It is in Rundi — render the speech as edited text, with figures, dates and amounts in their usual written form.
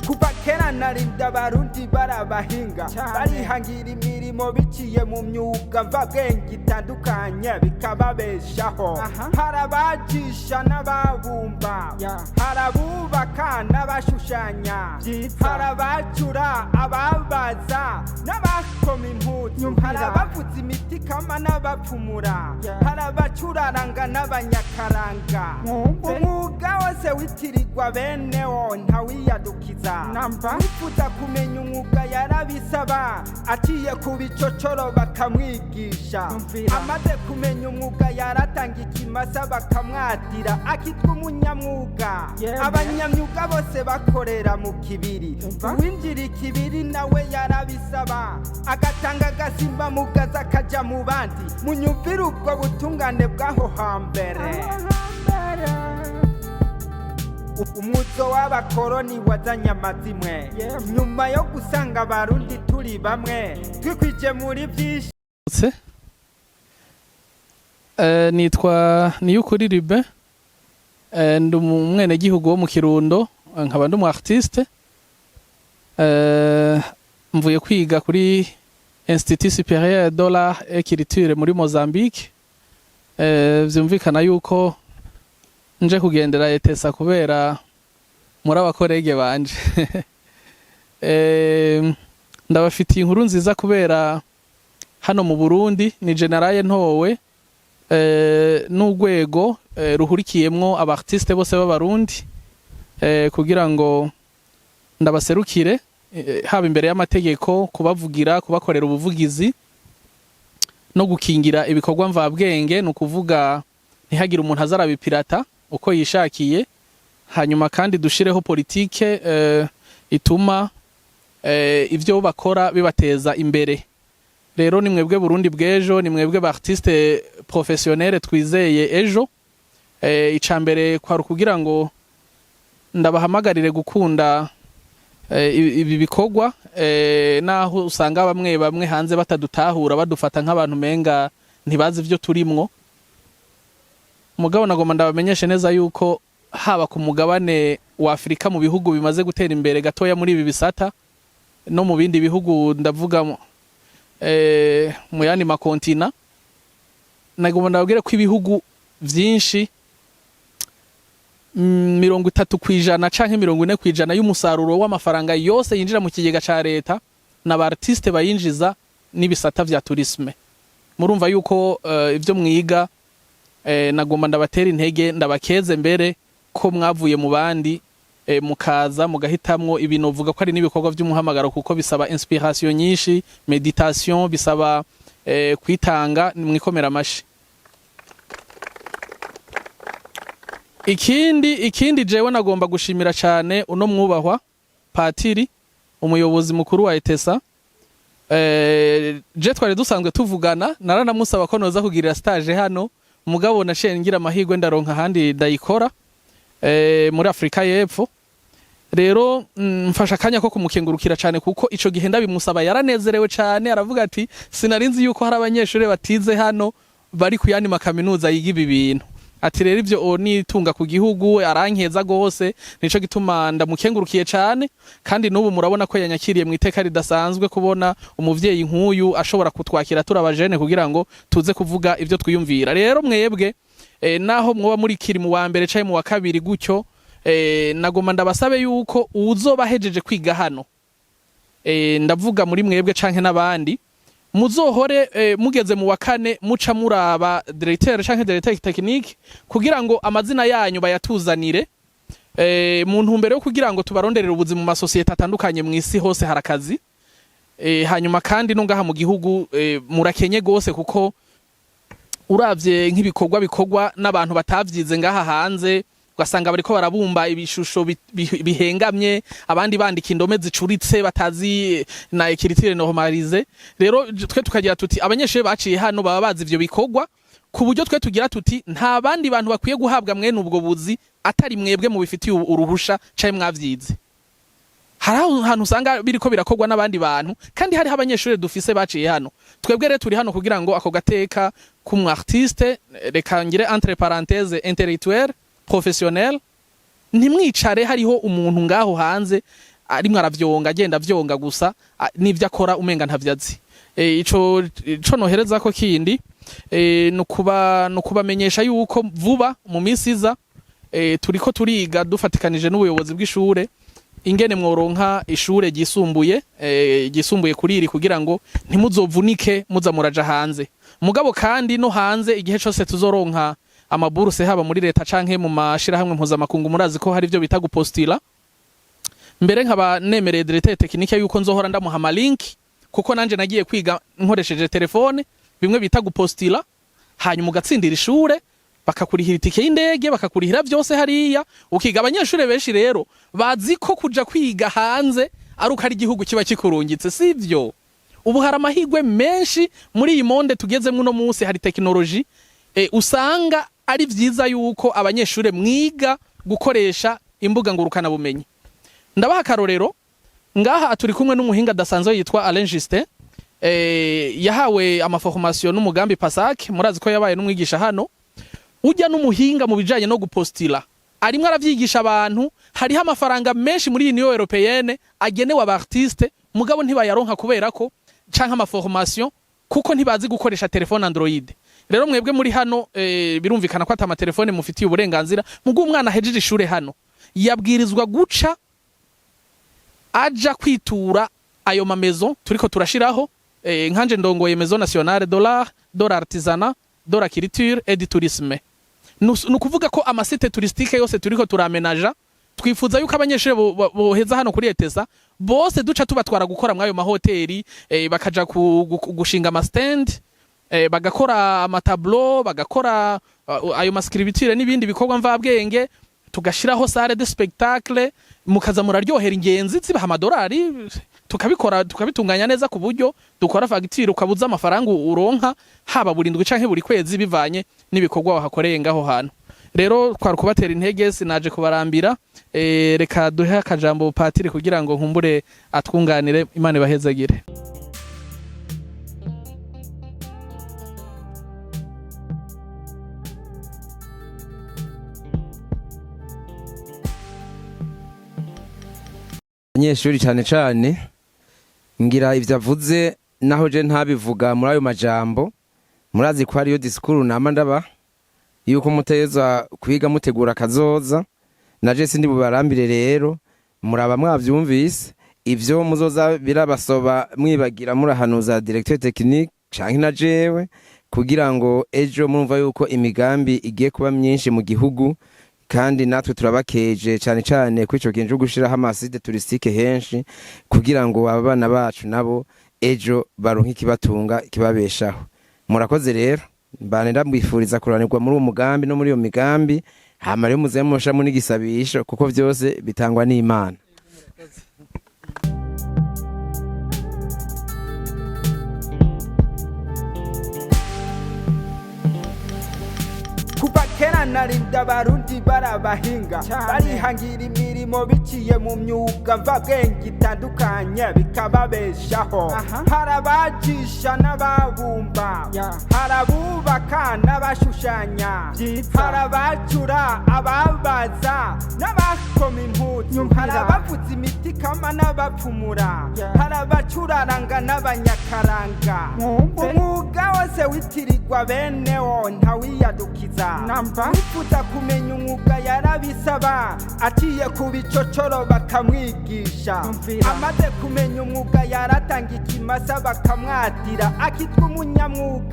Kuva kera narinda Abarundi barabahinga, barihangira imirimo biciye mu myuga mvabwenge itandukanye, bikababeshaho. Hari abajisha n'ababumba, hari abubaka n'abashushanya, hari abacura, ababaza n'abakoma impuzu, hari abavuza imiti kama n'abapfumura, hari abacuraranga n'abanyakaranga. Umwuga wose witirirwa benewo, ntawiyadukiza. Wifuza kumenya umwuga yarabisaba, aciye ku bicocoro bakamwigisha. Amaze kumenya umwuga yaratanga ikimasa bakamwatira, akitwa umunyamwuga. Abanyamyuga bose bakorera mu kibiri. Uwinjira ikibiri nawe yarabisaba, agatanga agasimba mugaza akaja mu bandi. Munyumvire ubwo butungane bw'aho hambere. Umuzo w'abakoroni wazanye amazimwe nyuma yo gusanga Abarundi turi bamwe, twikwije muri byinshi. Nitwa Niyukuri Ribe, ndi umwenegihugu wo mu Kirundo, nkaba ndi umu artiste. Mvuye kwiga kuri Institut Supérieur de l'Art et Culture muri Mozambique. Vyumvikana yuko nje kugendera ETSA kubera muri aba collègues banje. Ndabafitiye inkuru nziza kubera hano mu Burundi ni général ntowe n'urwego ruhurikiyemwo aba artiste bose b'Abarundi, kugira ngo ndabaserukire, haba imbere y'amategeko, kubavugira, kubakorera ubuvugizi no gukingira ibikorwa mvabwenge, ni ukuvuga ntihagire umuntu azarabipirata uko yishakiye. Hanyuma kandi dushireho politike ituma ivyo bakora bibateza imbere. Rero ni mwebwe Burundi bw'ejo, ni mwebwe ba artiste professionnel twizeye ejo. Ica mbere kwari ukugira ngo ndabahamagarire gukunda ibi bikorwa, naho usanga bamwe bamwe hanze batadutahura, badufata nk'abantu menga ntibazi ivyo turimwo. Mugabo nagomba ndabamenyeshe neza yuko haba ku mugabane wa Afurika, mu bihugu bimaze gutera imbere gatoya muri ibi bisata, no mu bindi bihugu, ndavuga mu yandi ma continents, nagomba ndababwire ko ibihugu vyinshi, 30% canke 40% y'umusaruro w'amafaranga yose yinjira mu kigega ca leta n'aba artiste bayinjiza n'ibisata vya tourisme. Murumva yuko ivyo mwiga, nagomba ndabatera intege, ndabakeze mbere ko mwavuye mu bandi, mukaza mugahitamwo ibintu uvuga ko ari n'ibikorwa vy'umuhamagaro, kuko bisaba inspiration nyinshi, méditation, bisaba kwitanga. Mwikomera amashi. Ikindi jewe nagomba gushimira cyane uno mwubahwa patiri, umuyobozi mukuru wa ETSA. Je twari dusanzwe tuvugana, naranamusaba ko noza kugirira stage hano, mugabo naciye ngira amahirwe ndaronka ahandi ndayikora, muri Afrika y'Epfo. Rero mfasha akanya ko kumukengurukira cyane, kuko ico gihe ndabimusaba yaranezerewe cyane, aravuga ati: "Sinarinzi yuko hari abanyeshuri batize hano bari ku yandi makaminuza yiga ibi bintu." Ati rero ivyo nitunga ku gihugu, arankeza gose. Nico gituma ndamukengurukiye cane. Kandi n'ubu murabona ko yanyakiriye mu iteka ridasanzwe, kubona umuvyeyi nk'uyu ashobora kutwakira turi abajene kugira ngo tuze kuvuga ivyo twiyumvira. Rero mwebwe, naho mwoba muri kiri mu wa mbere canke mu wa kabiri gutyo, nagomba ndabasabe yuko uwuzoba ahejeje kwiga hano, ndavuga muri mwebwe canke n'abandi, muzohore mugeze mu wa kane muca muraba directeur canke directeur technique kugira ngo amazina yanyu bayatuzanire, mu ntumbero yo kugira ngo tubaronderere ubuzima mu masosiyete atandukanye. Mw'isi hose harakazi. Hanyuma kandi no ngaha mu gihugu murakenye gose, kuko uravye nk'ibikorwa bikorwa n'abantu batavyize ngaha hanze, ugasanga bariko barabumba ibishusho bihengamye, abandi bandika indome zicuritse batazi na écriture normalisée. Rero twe tukagira tuti abanyeshuri baciye hano baba bazi ivyo bikorwa, ku buryo twe tugira tuti nta bandi bantu bakwiye guhabwa mwene ubwo buzi atari mwebwe mubifitiye uruhusha canke mwavyize. Hari ahantu usanga biriko birakorwa n'abandi bantu, kandi hariho abanyeshuri dufise baciye hano. Twebwe rero turi hano kugira ngo ako gateka k'umu artiste, reka ngire entre parenthèse intellectuel professionnel, ntimwicare hariho umuntu ngaho hanze arimwo aravyonga, agenda avyonga gusa, n'ivyo akora umenga ntavyo azi. Ico nohereza ko kindi, nukubamenyesha yuko vuba mu minsi iza, turiko turiga dufatikanije n'ubuyobozi bw'ishure ingene mworonka ishure ryisumbuye kuri iri, kugira ngo ntimuzovunike muza muraja hanze. Mugabo kandi no hanze, igihe cose tuzoronka amaburuse, haba muri leta canke mu mashirahamwe mpuzamakungu, murazi ko hari ivyo bita gupostila. Mbere nkaba nemereye directeur technique yuko nzohora ndamuha ama link, kuko nanje nagiye kwiga nkoresheje telefone, bimwe bita gupostila, hanyuma ugatsindira ishure, bakakurihira itike y'indege, bakakurihira byose hariya ukiga. Abanyeshure benshi rero bazi ko kuja kwiga hanze ari uko ari igihugu kiba kikurungitse. Sivyo. Ubu hari amahirwe menshi muri iyi monde tugezemo uno munsi, hari tekinoloji, usanga ari vyiza yuko abanyeshure mwiga gukoresha imbuga ngurukana bumenyi. Ndabaha akarorero ngaha, turi kumwe n'umuhinga adasanzwe yitwa Alain Justin, yahawe amaformation n'umugambi PASAC. Murazi ko yabaye n'umwigisha hano. Ujya n'umuhinga mu bijanye no gupostila, arimwo aravyigisha abantu. Hariho amafaranga menshi muri Union Européenne agenewe aba artiste, mugabo ntibayaronka kubera ko, canke amaformation, kuko ntibazi gukoresha telefone Android. Rero mwebwe muri hano, birumvikana ko ata amatelefone mufitiye uburenganzira. Mugo umwana ahejeje ishure hano yabwirizwa guca aja kwitura ayo mamaison turiko turashiraho. Nkanje ndongoye Maison Nationale de l'Art, de l'Artisanat, de la Culture et du Tourisme. Ni ukuvuga ko amasite touristique yose turiko turamenaja, twifuza yuko abanyeshuri boheza hano kuri ETSA bose duca tubatwara gukora mw'ayo mahoteli, bakaja gushinga ama stand, bagakora amatableau, bagakora ayo masculpture n'ibindi bikorwa mvabwenge, tugashiraho salle de spectacle, mukaza muraryohera ingenzi, zibaha amadolari. Tukabikora, tukabitunganya neza ku buryo dukora fagitire, ukabuza amafaranga uronka haba buri ndwi canke buri kwezi, bivanye n'ibikorwa wahakoreye ngaho hantu. Rero twari kubatera intege, sinaje kubarambira. Reka duhe akajambo patiri kugira ngo nkumbure atwunganire. Imana ibahezagire. Abanyeshuri cyane cyane, ngira ibyo avuze naho je ntabivuga muri ayo majambo, murazi ko hariyo disikuru nama ndaba yuko muteza kwiga mutegura akazoza. Naje sindi bubarambire. Rero muraba mwavyumvise ivyo muzoza birabasoba, mwibagira murahanuza directeur technique canke na jewe, kugira ngo ejo murumva yuko imigambi igiye kuba myinshi mu gihugu. Kandi natwe turabakeje cyane cyane kuri ico kintu cyo gushiraho amasite touristique henshi, kugira ngo abana bacu nabo ejo baronke ikibatunga, kibabeshaho. Murakoze. Rero mbane ndamwifuriza kuranirwa muri uwo mugambi no muri iyo migambi. Hama rero muze mushamo n'igisabisho, kuko vyose bitangwa n'Imana. Kuva kera narinda Abarundi barabahinga, barihangira imirimo biciye mu myuga mvabwenge itandukanye, bikababeshaho. Hari abajisha n'ababumba, hari abubaka n'abashushanya, hari abacura, ababaza n'abakoma impuzu, hari abavuza imiti kama n'abapfumura, hari abacuraranga n'abanyakaranga. Umwuga wose witirirwa benewo, ntawiyadukiza. Wifuza kumenya umwuga yarabisaba aciye ku bicocoro bakamwigisha. Amaze kumenya umwuga yaratanga ikimasa, bakamwatira, akitwa umunyamwuga.